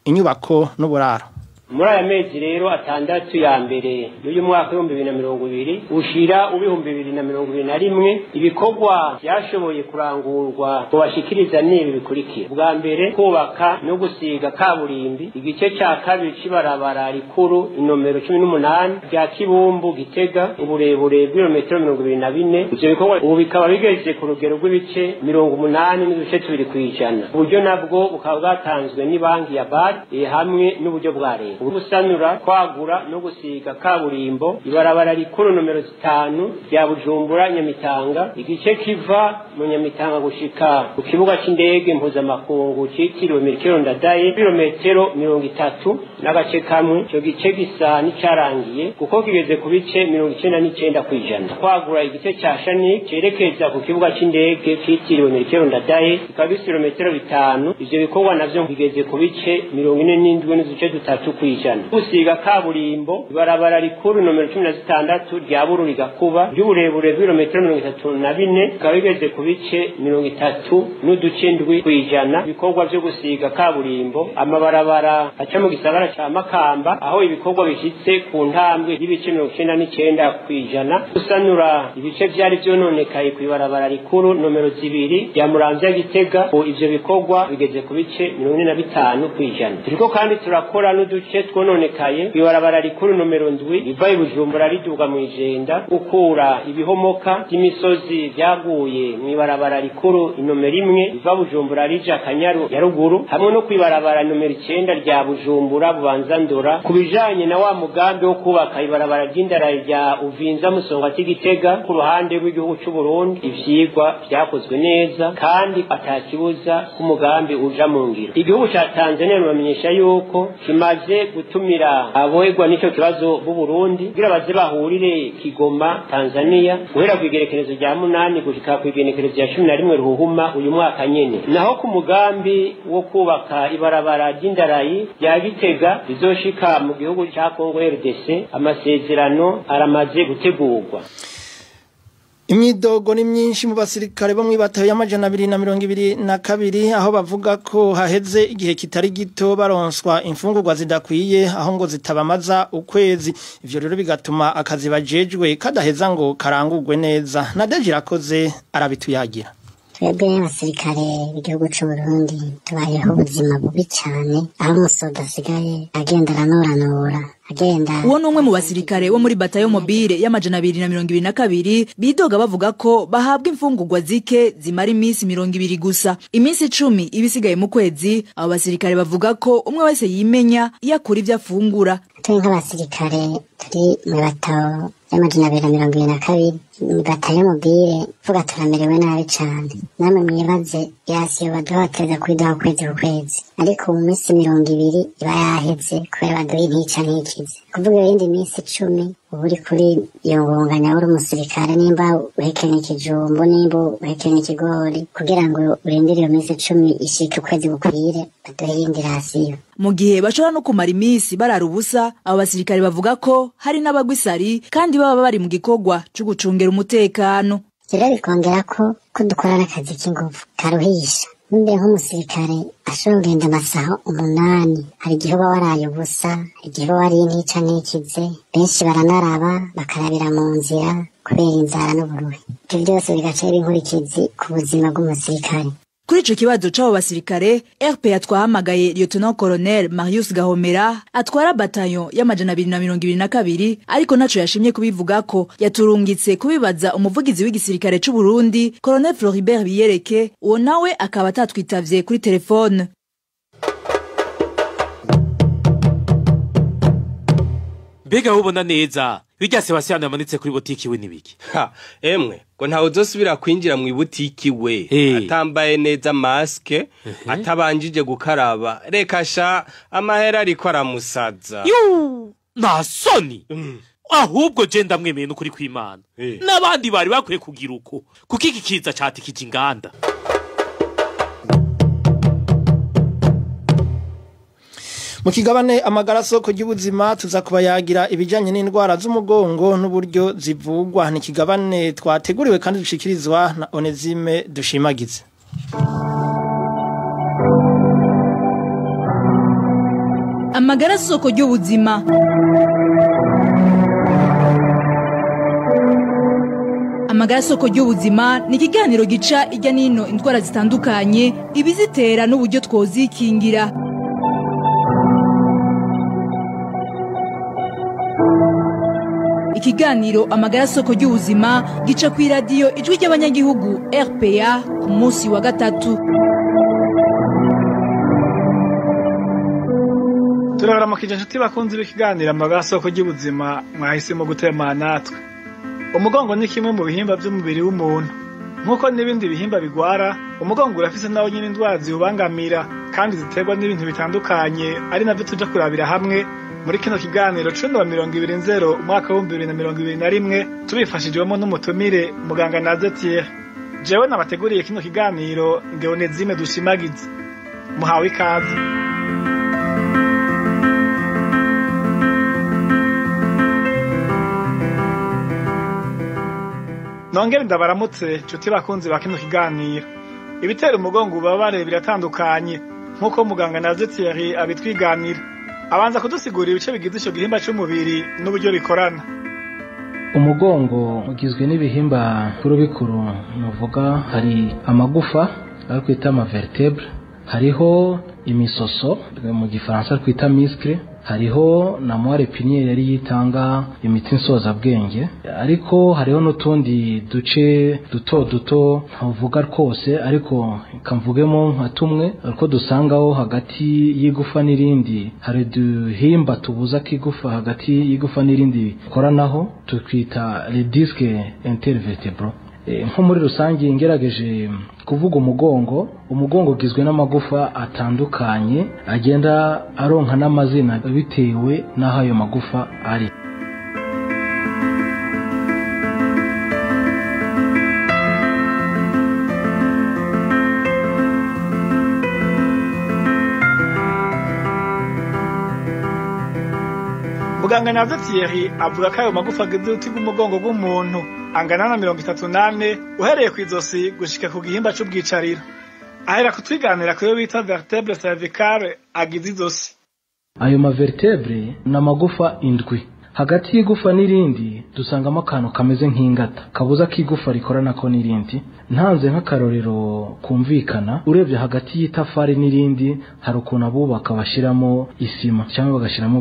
Speaker 3: inyubako n'uburaro.
Speaker 18: Muri aya mezi rero atandatu ya mbere y'uyu mwaka 2020 ushira 2021 ibikorwa byashoboye kurangurwa kubashikiriza n'ibi bikurikira. Bwa mbere, kubaka no gusiga kaburimbi igice cya kabiri cy'ibarabara rikuru inomero 18 rya Kibumbu Gitega, uburebure bw'ibirometero 24. Ivyo bikorwa ubu bikaba bigeze ku rugero rw'ibice 80.2 kw'ijana. Uburyo nabwo bukaba bwatanzwe n'ibanki ya BAD hamwe n'uburyo bwa leta. Gusanura, kwagura no gusiga kaburimbo ibarabara rikuru nomero 5 rya Bujumbura Nyamitanga, igice kiva mu Nyamitanga gushika ku kibuga c'indege mpuzamakungu citiriwe Melchior Ndadaye, ibirometero 30 n'agace kamwe. Ico gice gisa n'icarangiye kuko kigeze ku bice 99 kw'ijana. Kwagura igice ca Shani cerekeza ku kibuga c'indege citiriwe Melchior Ndadaye bikaba bifise ibirometero 5. Ivyo bikorwa navyo bigeze ku bice 47.3 kw'ijana. Gusiga kaburimbo ibarabara rikuru nomero 16 rya Bururi Gakuba ry'uburebure bw'ibirometero 34 bikaba bigeze ku bice 30.7 kw'ijana. Ibikorwa vyo gusiga kaburimbo amabarabara aca mu gisagara ca Makamba aho ibikorwa bishitse ku ntambwe y'ibice 99 kw'ijana. Gusanura ibice vyari vyononekaye kw'ibarabara rikuru nomero 2 rya Muramvya Gitega, ivyo bikorwa bigeze ku bice 45 kw'ijana. Turiko kandi turakora n'uduce twononekaye kw'ibarabara rikuru nomero 7 riva i Bujumbura riduga mu Ijenda, gukura ibihomoka by'imisozi vyaguye mw'ibarabara rikuru inomero 1 riva Bujumbura rija Kanyaru ya ruguru, hamwe no kw'ibarabara nomero 9 rya Bujumbura Bubanza Ndora. Ku bijanye na wa mugambi wo kubaka ibarabara ry'indarayi rya Uvinza Musonga Gitega ku ruhande rw'igihugu c'u Burundi, ivyigwa vyakozwe neza kandi atakibuza ku mugambi uja mu ngiro. Igihugu ca Tanzania bamenyesha yuko kimaze gutumira aboegwa n'ico kibazo b'u Burundi kugira baze bahurire Kigoma Tanzania guhera kw'igerekerezo rya 8 gushika kw'igenekerezo rya 11 Ruhuhuma uyu mwaka nyene. Naho ku mugambi wo kubaka ibarabara ry'indarayi rya Gitega rizoshika mu gihugu ca Congo RDC, amasezerano aramaze gutegurwa.
Speaker 3: Imyidogo ni myinshi mu basirikare bo mwibatayo y'amajana 222 aho bavuga ko haheze igihe kitari gito baronswa imfungurwa zidakwiye aho ngo zitabamaza ukwezi. Ivyo rero bigatuma akazi bajejwe kadaheza ngo karangurwe neza. Nadeje irakoze arabituyagira.
Speaker 9: Twebwe abasirikare b'igihugu c'u Burundi tubayeho ubuzima bubi cyane, aho umusoda asigaye agenda aranoranora.
Speaker 19: Uwo numwe mu basirikare wo muri batayo mobile y'amajana 222 bidoga bavuga ko bahabwa imfungurwa zike zimara iminsi 20 gusa. Iminsi 10 ibisigaye mu kwezi. Abo basirikare bavuga ko umwe wese yimenya yakura ivyo afungura.
Speaker 9: Turi nk'abasirikare turi mu batayo y'amajana 222 mu batayo mobile, vuga turamerewe nabi cane. Namwe mwibaze yasiyo baduha kwidaho kwezi ku kwezi, ariko mu minsi 20 iba yaheze kubera baduha intica ntikize. Kuvuga ibindi minsi 10 uba uri kuri iyo ngunganya uri umusirikare, nimba uhekenya ikijumbu nimba uhekenya ikigori, kugira ngo urindire iyo minsi 10 ishike ukwezi gukwire baduhe iyindi rasiyo.
Speaker 19: Mu gihe bashobora no kumara iminsi barara ubusa, abo basirikare bavuga ko hari n'abagwa isari kandi baba bari mu gikorwa co gucungera umutekano.
Speaker 9: Rero bikongera ko dukora n'akazi k'inguvu karuhisha. Nimba nk'umusirikare ashobora kugenda amasaha 8, hari igihe uba waraye ubusa, igihe uba wariye intica ntikize, benshi baranaraba bakarabira mu nzira kubera inzara n'uburuhe. Ivyo vyose bigaca biba inkurikizi ku buzima bw'umusirikare.
Speaker 19: Kuri ico kibazo c'abo basirikare, RPA twahamagaye Lieutenant Colonel Marius Gahomera atwara bataillon y'amajana 222, ariko naco yashimye kubivugako. Yaturungitse kubibaza umuvugizi w'igisirikare c'u Burundi Colonel Floribert Biyereke, uwo nawe akaba atatwitavye kuri telefone.
Speaker 20: Mbega ubona neza bijya Sebastian yamanitse kuri botiki we nibiki?
Speaker 21: Ha, emwe ngo ntawe uzosubira kwinjira mu ibutiki we atambaye neza maske, atabanjije gukaraba. Reka sha amahera ariko aramusaza.
Speaker 20: Nta soni. Ahubwo je ndamwemeye n'ukuri kw'Imana. N'abandi bari bakwiye kugira uko, kuko iki kiza catikije inganda.
Speaker 3: Mu kigabane amagara soko ry'ubuzima tuza kubayagira ibijanye n'indwara z'umugongo n'uburyo zivugwa. Ni kigabane twateguriwe kandi dushikirizwa na Onezime Dushimagize.
Speaker 19: Amagara soko ry'ubuzima. Amagara soko ry'ubuzima ni ikiganiro gica ijya nino indwara zitandukanye, ibizitera n'uburyo twozikingira. Ikiganiro amagara soko ry'ubuzima gica ku radio Ijwi ry'Abanyagihugu RPA ku munsi wa gatatu.
Speaker 2: Turaramukije inshuti bakunze b'ikiganiro amagara soko ry'ubuzima mwahisemo gutemana natwe. Umugongo ni kimwe mu bihimba by'umubiri w'umuntu. Nkuko n'ibindi bihimba bigwara, umugongo urafise nawo nyine indwara ziwubangamira kandi ziterwa n'ibintu bitandukanye, ari navyo tuja kurabira hamwe muri kino kiganiro cuno wa 20 umwaka wa 2021 tubifashijwemo n'umutumire muganga Naze Thierry. Jewe nabateguriye kino kiganiro Ndeonezime Dushimagize. Muhawe ikaze. Nongere ndabaramutse nshuti bakunzi ba kino kiganiro. Ibitera umugongo ubabare biratandukanye nkuko muganga Naze Thierry abitwiganira. Abanza kudusigurira ibice bigize ico gihimba c'umubiri n'uburyo bikorana.
Speaker 22: Umugongo ugizwe n'ibihimba bikuru bikuru, nuvuga hari amagufa ayo kwita ama vertebre, hariho imisoso mu gifaransa twita muscle, hariho na moelle épinière yari yitanga imiti nsozabwenge, ariko hariho n'utundi duce duto duto ntavuga rwose, ariko kamvugemo nka tumwe ariko dusangaho hagati y'igufa n'irindi. Hari duhimba tubuza kigufa hagati y'igufa n'irindi koranaho, tukwita les disques intervertébraux. Nko muri rusange ngerageje kuvuga umugongo, umugongo ugizwe n'amagufa atandukanye agenda aronka n'amazina bitewe n'aho ayo magufa ari.
Speaker 2: Muganga Naze Thierry avuga ko ayo magufa agize uruti rw'umugongo rw'umuntu angana na 34 uhereye ku izosi gushika ku gihimba c'ubwicariro. Ahera kutwiganira kuyo bita vertebre cervicale agize izosi.
Speaker 22: Ayo ma vertebre na magufa indwi. Hagati y'igufa n'irindi dusangamo akantu kameze nk'ingata kabuza kigufa rikorana ko n'irindi. Ntanze nk'akarorero kumvikana, urebye hagati y'itafari n'irindi hari ukuntu abubaka bashiramo isima cyangwa bagashiramo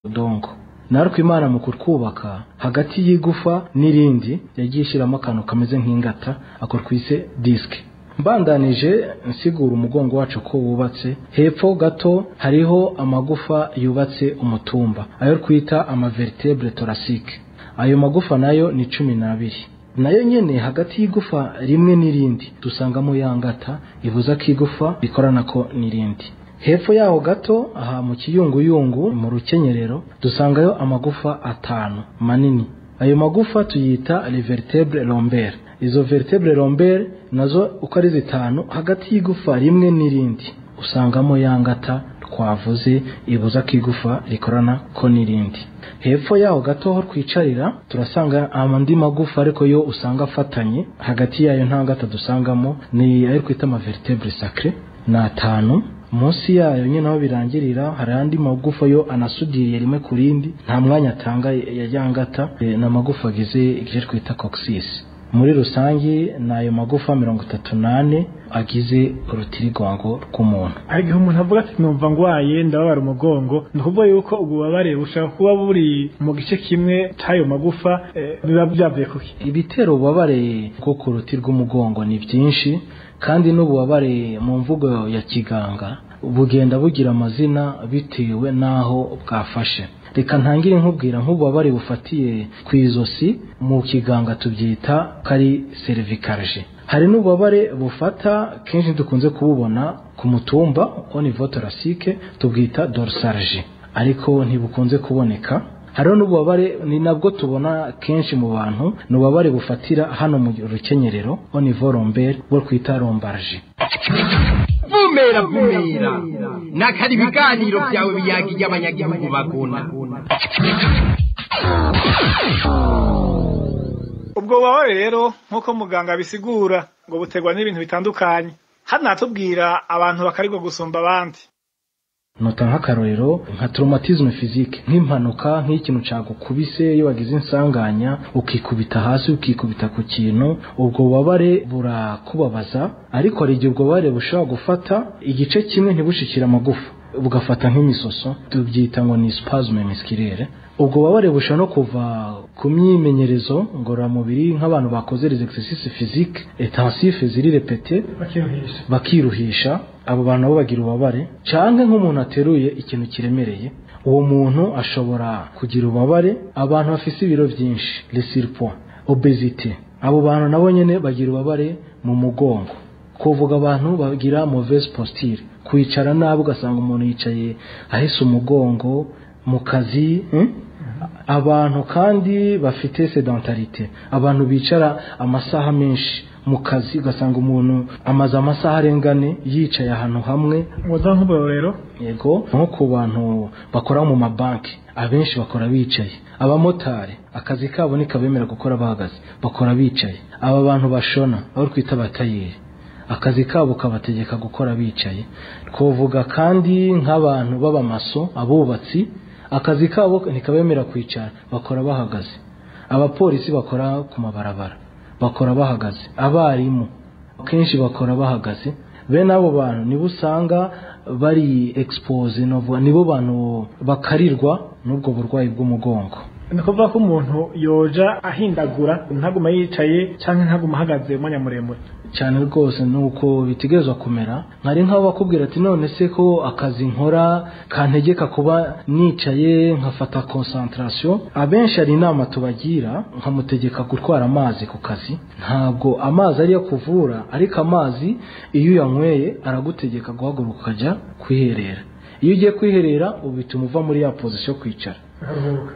Speaker 22: ubudongo. Nariko Imana mu kutwubaka hagati y'igufa n'irindi yagiye ishiramo akantu kameze nk'ingata ako twise disque. Mbandanije nsigura umugongo wacu ko wubatse, hepfo gato hariho amagufa yubatse umutumba ayo twita ama vertebre thoracique. Ayo magufa nayo ni 12. Nayo nyene hagati y'igufa rimwe n'irindi dusangamo yangata ibuza kigufa rikorana ko n'irindi. Hepfo yaho gato aha mu kiyunguyungu mu rukenyerero dusangayo amagufa 5 manini. Ayo magufa tuyita les vertèbres lombaires. Izo vertèbres lombaires nazo uko ari 5 hagati y'igufa rimwe n'irindi usangamo yangata twavuze ibuza kigufa rikorana ko n'irindi. Hepfo yaho gato ho twicarira turasanga amandi magufa ariko yo usanga afatanye, hagati yayo nta ngata dusangamo, ni ayo twita ama vertèbres sacrées na 5. Munsi yayo nyine aho birangirira hari andi magufa yo anasudiriye rimwe kurindi, nta mwanya atanga ya yangata, na magufa agize igice twita coccyx. Muri rusange nayo magufa 34 agize urutirigongo rw'umuntu.
Speaker 2: Hari igihe umuntu avuga ati numva ngwaye ndababara umugongo, ni ukuvuga yuko ububabare bushaka kuba buri mu gice kimwe cy'ayo magufa, biba byavuye kuki?
Speaker 22: Ibitero ububabare bwo ku ruti rw'umugongo ni byinshi, kandi n'ububabare mu mvugo ya kiganga bugenda bugira amazina bitewe n'aho bwafashe. Reka ntangire nkubwira nk'ububabare bufatiye ku izosi mu kiganga tubyita kari cervicalgie. Hari n'ububabare bufata kenshi dukunze kububona ku mutumba au niveau thoracique tubwita dorsalgie, ariko ntibukunze kuboneka. Hariho n'ububabare ni nabwo tubona kenshi mu bantu, n'ububabare bufatira hano mu rukenyerero au niveau lombaire bwo kwita lombalgie.
Speaker 23: Vumera vumera nakari ibiganiro byawe biyagiye abanyagihugu bagona.
Speaker 2: Ubwo bubabare rero nk'uko muganga abisigura ngo buterwa n'ibintu bitandukanye. Hano hatubwira abantu bakarigwa gusumba abandi.
Speaker 22: Nota nk'akarorero nka traumatisme physique, nk'impanuka, nk'ikintu cagukubise, iyo wagize insanganya ukikubita hasi, ukikubita ku kintu, ubwo bubabare burakubabaza. Ariko hari igihe ubwo bubabare bushobora gufata igice kimwe ntibushikire amagufa, bugafata nk'imisoso, tubyita ngo ni spasme musculaire. Ubwo bubabare bushobora no kuva ku myimenyerezo ngororamubiri, nk'abantu bakoze les exercices physiques intensifs ziri répété, bakiruhisha, abo bantu nabo bagira ububabare. Canke nk'umuntu ateruye ikintu kiremereye, uwo muntu ashobora kugira ububabare. Abantu bafise ibiro vyinshi, les surpoids, obésité, abo bantu nabo nyene bagira ububabare mu mugongo. Kuvuga abantu bagira mauvaise posture, kwicara nabi, ugasanga umuntu yicaye ahese umugongo mu kazi. Abantu kandi bafite sédentarité, abantu bicara amasaha menshi mu kazi, ugasanga umuntu amaze amasaha arengane yicaye ahantu hamwe.
Speaker 2: Rero
Speaker 22: yego, nko ku bantu bakora mu mabanki, abenshi bakora bicaye. Abamotari akazi kabo ntikabemera gukora bahagaze, bakora bicaye. Aba bantu bashona, abo twita abatayeri, akazi kabo kabategeka gukora bicaye. Twovuga kandi nk'abantu b'abamaso, abubatsi, akazi kabo ntikabemera kwicara, bakora bahagaze. Abapolisi bakora ku mabarabara bakora bahagaze. Abarimu kenshi bakora bahagaze. Bene abo bantu nibo usanga bari expose, nibo bantu bakarirwa n'ubwo burwayi bw'umugongo.
Speaker 2: Ni ukuvuga ko umuntu yoja ahindagura, ntaguma yicaye cyangwa ntaguma ahagaze umwanya muremure.
Speaker 22: Cyane rwose, nuko bitegerezwa kumera. Nkari nk'abo bakubwira ati none se ko akazi nkora kantegeka kuba nicaye nkafata concentration. Abenshi hari inama tubagira, nkamutegeka gutwara amazi ku kazi. Ntabwo amazi ariyo kuvura, ariko amazi iyo uyanyweye aragutegeka guhaguruka ukajya kwiherera. Iyo ugiye kwiherera bituma uva muri ya position kwicara,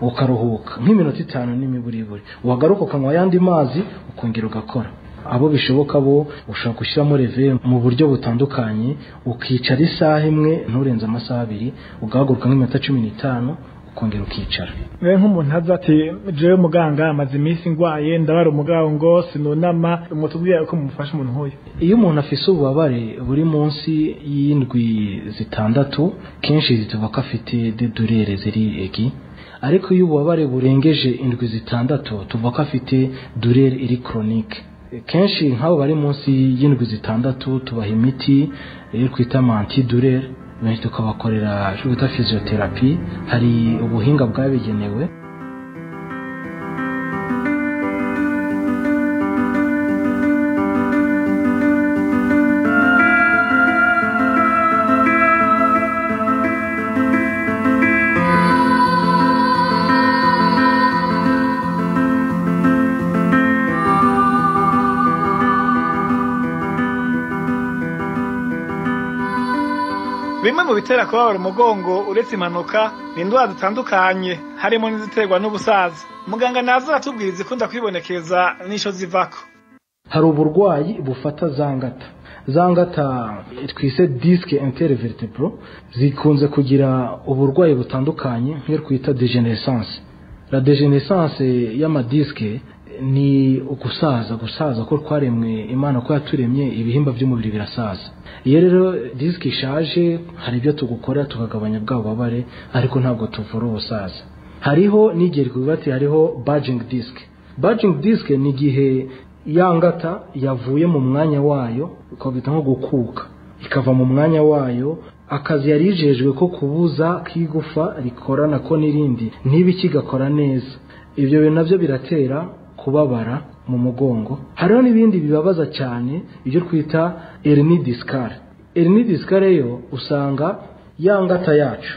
Speaker 22: ukaruhuka nk'iminota 5 n'imiburiburi, wagaruka ukanywa ayandi mazi ukongera ugakora. Abo bishoboka bo ushobora gushyiramo reve mu buryo butandukanye, ukicara isaha imwe nturenze amasaha 2, ugahaguruka nk'iminota 15 ukongera ukicara.
Speaker 2: Rero nk'umuntu aza ati jewe muganga amaze iminsi ngwaye, ndabara umugongo, sinunama, mutubwira uko mumufasha umuntu nk'uyu?
Speaker 22: Iyo umuntu afise ububabare buri munsi y'indwi 6, kenshi zituva ko afite des douleurs ziri aigu. Ariko iyo ububabare burengeje indwi 6, tuvuga ko afite douleur iri chronique. Kenshi nk'abo bari munsi y'indwi 6 tubaha imiti iyo twita antidouleur, benshi tukabakorera icyo bita physiotherapie. Hari ubuhinga bwabigenewe.
Speaker 2: Bimwe mu bitera kubabara umugongo uretse impanuka ni indwara zitandukanye, harimo n'iziterwa n'ubusaza. Muganga naza aratubwira izikunda kwibonekeza n'ico zivako.
Speaker 22: Hari uburwayi bufata zangata, zangata twise disque intervertebral, zikunze kugira uburwayi butandukanye nk'iyo twita degenerescence. La degenerescence y'amadiske ni ugusaza, gusaza ko twaremwe Imana ko yaturemye, ibihimba by'umubiri birasaza. Iyo rero disque ishaje hari ibyo tugukora tukagabanya bwa bubabare, ariko ntabwo tuvura ubusaza. Hariho n'igihe twibati hariho bulging disc. Bulging disc ni igihe yangata yavuye mu mwanya wayo, ukabita nko gukuka, ikava mu mwanya wayo. Akazi yarijejwe ko kubuza kigufa rikorana ko n'irindi ntibi kigakora neza. Ibyo bintu nabyo biratera kubabara mu mugongo. Hariho n'ibindi bibabaza cyane, ibyo twita hernie discale. Hernie discale yo usanga yangata yacu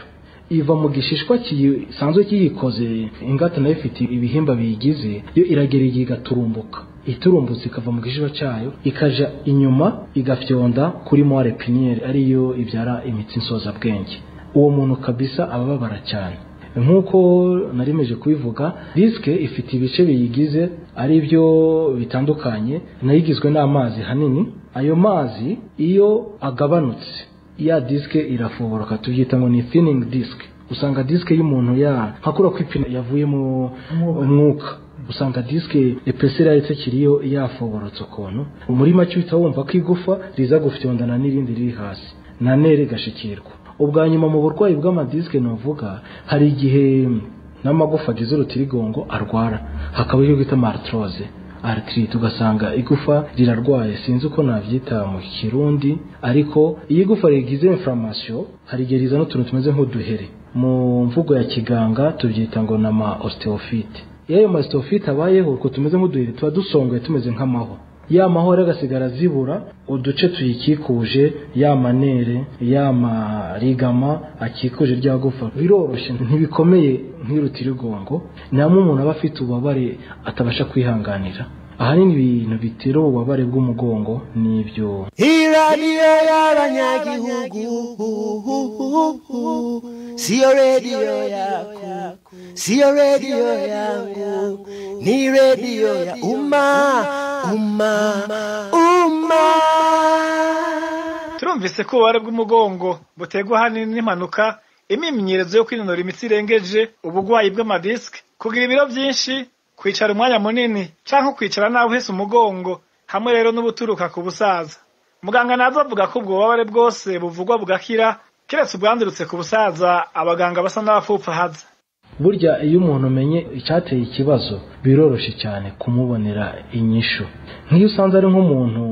Speaker 22: iva mu gishishwa kisanzwe kiyikoze, ingata nayo ifite ibihimba biyigize, yo iragera igihe igaturumbuka. Iturumbutse ikava mu gishishwa cyayo ikaja inyuma igafyonda kuri moelle épinière, ariyo ibyara imitsi nsozabwenge. Uwo muntu kabisa abababara cyane. Nkuko narimeje kubivuga, disque ifite ibice biyigize ari byo bitandukanye, nayo igizwe n'amazi hanini. Ayo mazi iyo agabanutse ya disque irafoboroka, tubyita ngo ni thinning disc. Usanga disque y'umuntu ya nkakura kwipina yavuyemo umwuka. Usanga disque épaisseur yayo itakiriyo, yafoborotse ukuntu. Muri make uhita wumva ko igufa riza gufyondana n'irindi riri hasi na nerf igashikirwa. Ubwa nyuma mu burwayi bw'amadiske novuga, hari igihe n'amagufa agize urutirigongo arwara, hakaba icyo bita arthrose, arthrite, ugasanga igufa rirarwaye. Sinzi uko navyita mu Kirundi, ariko iyo igufa rigize inflammation hari igihe rizana utuntu tumeze nk'uduhere. Mu mvugo ya kiganga tubyita ngo nama ostéophyte. Iyo ayo ostéophyte abayeho, utwo tumeze nk'uduhere tuba dusongoye tumeze nk'amahwa, ya mahwa agasigara zibura uduce tuyikikuje, ya ma nerfs, ya ma ligaments akikuje rya gufa. Biroroshye, ntibikomeye nk'irutirigongo. Namwe umuntu aba afite ububabare atabasha kwihanganira. Ahanini ibintu bitera ububabare bw'umugongo n'ibyo.
Speaker 1: Iradiyo y'abanyagihugu, siyo radiyo yako, siyo radiyo yangu, ni radiyo ya umma, umma, umma.
Speaker 2: Turumvise ko ububabare bw'umugongo buterwa ahanini n'impanuka, imyimenyerezo yo kwinonora imitsi irengeje, ubugwayi bw'amadisike, kugira ibiro byinshi, kwicara umwanya munini canke kwicara nabi uhese umugongo, hamwe rero n'ubuturuka ku busaza. Muganga nazo avuga ko ubwo bubabare bwose buvugwa bugakira, keretse ubwandurutse ku busaza abaganga basa n'abapfupfahaza.
Speaker 22: Burya iyo umuntu umenye icyateye ikibazo, biroroshye cyane kumubonera inyishu. Nk'iyo usanze ari nk'umuntu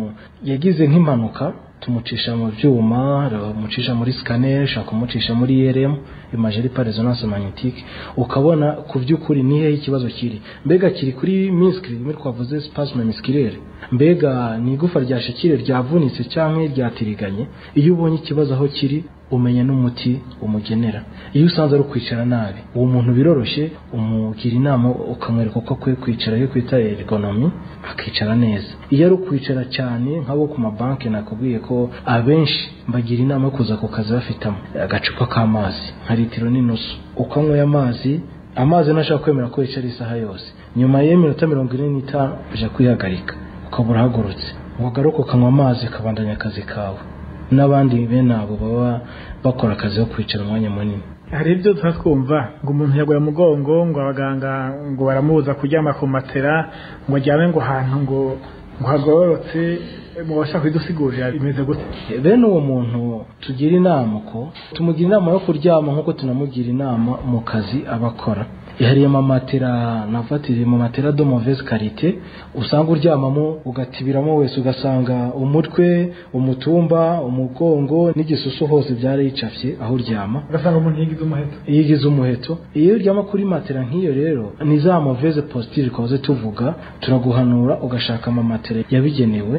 Speaker 22: yagize nk'impanuka, tumucisha mu byuma, tumucisha muri scanner, ushobora kumucisha muri IRM, imagerie par résonance magnétique, ukabona ku by'ukuri ni hehe ikibazo kiri. Mbega kiri kuri muscle rimwe twavuze, spasme musculaire? Mbega ni igufa ryashikire ryavunitse cyangwa ryatiriganye? Iyo ubonye ikibazo aho kiri, umenya n'umuti umugenera. Iyo usanze ari ukwicara nabi, uwo muntu biroroshye, umugira inama, ukamwereka uko akwiye kwicara, iyo kwita ergonomie, akicara neza. Iyo ari ukwicara cyane, nk'abo ku mabanki nakubwiye ko abenshi mbagira inama yo kuza ku kazi bafite agacupa k'amazi nka litiro n'inusu. Ukanyweye amazi, amazi ntashobora kwemera ko yicara isaha yose. Nyuma y'iminota 45 ujya kwihagarika, ukaba urahagurutse, wagaruka ukanywa amazi, ukabandanya akazi kawe. N'abandi bene abo baba bakora akazi ko kwicara umwanya munini.
Speaker 2: Hari ibyo tuba twumva ngo umuntu yaguye umugongo, ngo abaganga ngo baramubuza kuryama ku matera, ngo aryame ngo ahantu ngo hagororotse. Mubasha kubidusigurira bimeze gute?
Speaker 22: Bene uwo muntu tugira inama ko tumugira inama yo kuryama nk'uko tunamugira inama mu kazi aba akora. Hari amamatera nafatiriye mu matera de mauvaise qualité, usanga uryamamo ugatibiramo wese, ugasanga umutwe, umutumba, umugongo n'igisusu hose byarayicafye aho uryama.
Speaker 2: Ugasanga umuntu yigize umuheto.
Speaker 22: Yigize umuheto. Iyo uryama kuri matera nk'iyo rero, ni za mauvaise posture twahoze tuvuga. Turaguhanura ugashaka amamatera yabigenewe,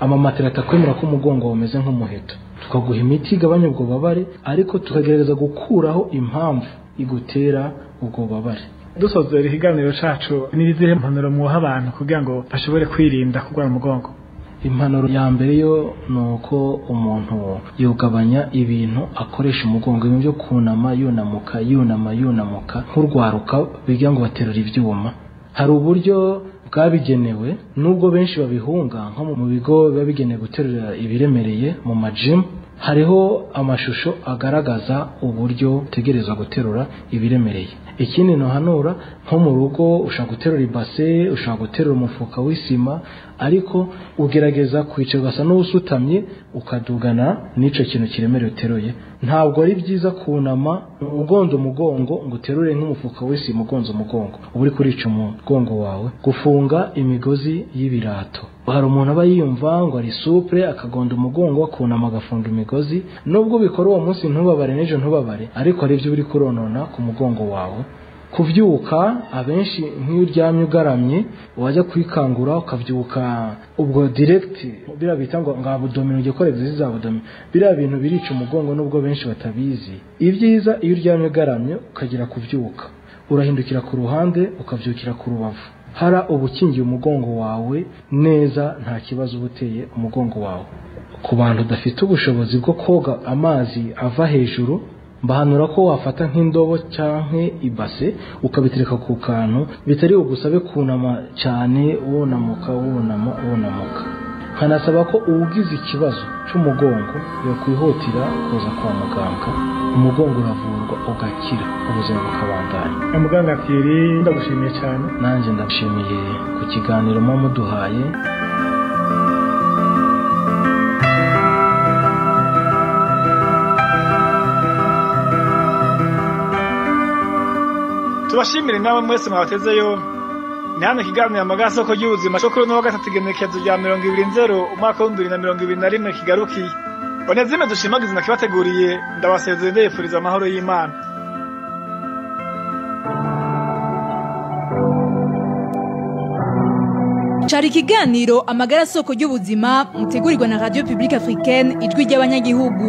Speaker 22: amamatera atakwemera ko umugongo umeze nk'umuheto. Tukaguha imiti igabanya ubwo bubabare, ariko tukagerageza gukuraho impamvu igutera ubwo bubabare.
Speaker 2: Dusozera ikiganiro cacu, n'izihe mpanuro muha abantu kugira ngo bashobore kwirinda kurwara umugongo?
Speaker 22: Impanuro ya mbere yo ni uko umuntu yugabanya ibintu akoresha umugongo, ibintu byo kunama, yunamuka, yunama, yunamuka, nk'urwaruka bigira ngo baterura ibyuma. Hari uburyo bwabigenewe, nubwo benshi babihunga, nko mu bigo biba bigenewe guterura ibiremereye, mu majimu, hariho amashusho agaragaza uburyo utegerezwa guterura ibiremereye. Ikindi ntuhanura, nko mu rugo ushobora guterura ibase, ushobora guterura umufuka w'isima, ariko ugerageza kwicara ugasa n'usutamye, ukadugana n'icyo kintu kiremereye uteruye. Ntabwo ari byiza kunama ugonda umugongo ngo uterure nk'umufuka w'isima. Ugonze umugongo, uba uri kurica umugongo wawe. Gufunga imigozi y'ibirato, hari umuntu aba yiyumva ngo ari souple, akagonda umugongo, akunama, agafunga imigozi. Nubwo ubikora uwo munsi ntubabare, n'ejo ntubabare, ariko hari ibyo uri kuronona ku mugongo wawe. Kubyuka, abenshi nk'iyo uryamye ugaramye, wajya kwikangura ukabyuka ubwo direct, biriya bita ngo abdominaux, ugiye gukora exercice za abdominaux, biriya bintu birica umugongo nubwo benshi batabizi. Ibyiza, iyo uryamye ugaramye ukagera kubyuka, urahindukira ku ruhande, ukabyukira ku rubavu, hara uba ukingiye umugongo wawe neza, nta kibazo uba uteye umugongo wawe. Ku bantu udafite ubushobozi bwo koga amazi ava hejuru, mbahanura ko wafata nk'indobo cyangwa ibase, ukabitereka ku kantu bitari bugusabe kunama cyane, wunamuka, wunama, wunamuka. Nka Nkanasaba ko uwugize ikibazo cy'umugongo yokwihutira kuza kwa muganga. Umugongo uravurwa ugakira, ubuzima bukabandanya.
Speaker 2: Muganga Thierry, ndagushimiye cyane.
Speaker 22: Nanjye ndashimiye ku kiganiro muba muduhaye.
Speaker 2: Tubashimire nawe mwese mwabateze yombi. Ni hano ikiganiro Amagara Soko y'Ubuzima cyo kuri uno wa gatatu igenekerezo rya 20 umwaka wa 2021 kigarukiye. Onezime dushimagize nakibateguriye, ndabasezeye ndabifuriza amahoro y'Imana.
Speaker 19: Cari ikiganiro Amagara Soko y'Ubuzima mutegurirwa na Radio Publique Africaine, ijwi ry'abanyagihugu.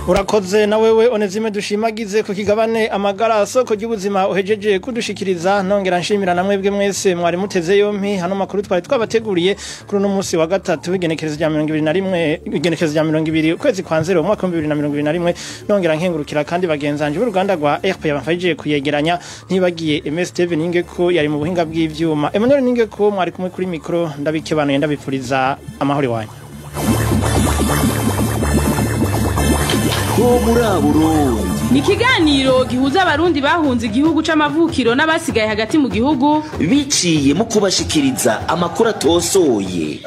Speaker 3: Urakoze na wewe Onezime dushimagize ku kigabane Amagara Soko y'Ubuzima uhejeje kudushikiriza. Nongera nshimira na mwebwe mwese mwari muteze yompi hano makuru twari twabateguriye kuri uno munsi wa gatatu igenekerezo rya 21 igenekerezo rya 20 ukwezi kwa 0 umwaka wa 2021. Nongera nkengurukira kandi bagenzanje b'uruganda rwa RP yabafashije kuyegeranya, ntibagiye MS Steven Ningeko yari mu buhinga bw'ivyuma, Emmanuel Ningeko mwari kumwe kuri mikro. Ndabikebanuye, ndabipfuriza amahoro iwanyu.
Speaker 17: Ni ikiganiro gihuza abarundi bahunze igihugu c'amavukiro n'abasigaye hagati mu gihugu
Speaker 4: biciye mu kubashikiriza amakuru atosoye.